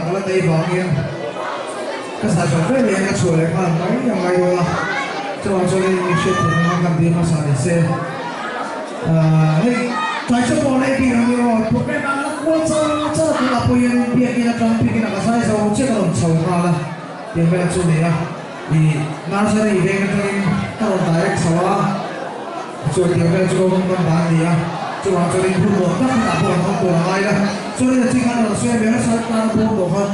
ka la nei vangin ka zai zawh vel leh ka chhuah leh nghal mai a ngai dawn a, chuvang chuanin mi hriat theih anga kan dil hmasa ni se. Hei tlai chu pawh nei bik ang emaw program ang la kual char char a tunah pawh hianin biakin atang biakin a ka zai zo chiah ka rawn chho nghal a tih vel chu a ni a, ih nursery veng atangin ka rawn direct chho a chuan tih vel chu ka rawn dan a ni a, chuvang chuanin hun nuam tak hunah pawh kan hmang tur a ngai la, chuanin a ching khan a rawn sawi a mera sar tana bawm tawh kha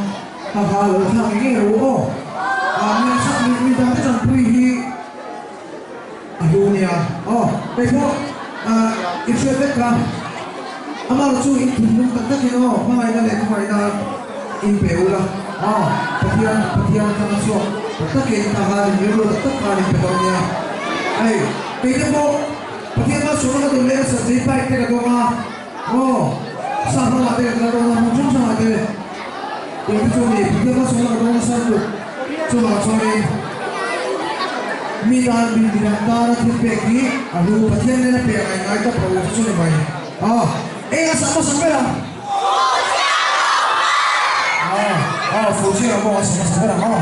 ha ha lo thlak ngei ngei rawh u aw, ah mi dangte tanpui hi. A hlu nia aw kei pawh i hriat vek ka amah chu in thinlung tak takin aw hmangaihna leh khawngaihna in pe ula aw Pathian Pathian atanga chhuak tak takin ka han in rilru tak tak khan in pe dawn nia hei kei te pawh Pathian malsawmna ka dawng leh a sazei bike te ka dawng a aw sap ramah te ka kal dawn a hmun hrang hrangah te Tih te chu a ni, Pathian malsawmna ka dawng nasa lutuk. Chuvang chuanin mi tan mi midang tana thil pek hi a hlu, Pathian nena pek a inngai tawp lo chu ni mai. Aw, eng a sak hmasa ber ang? Aw, aw, Fuhchiang pawh a sak hmasa ber ang aw.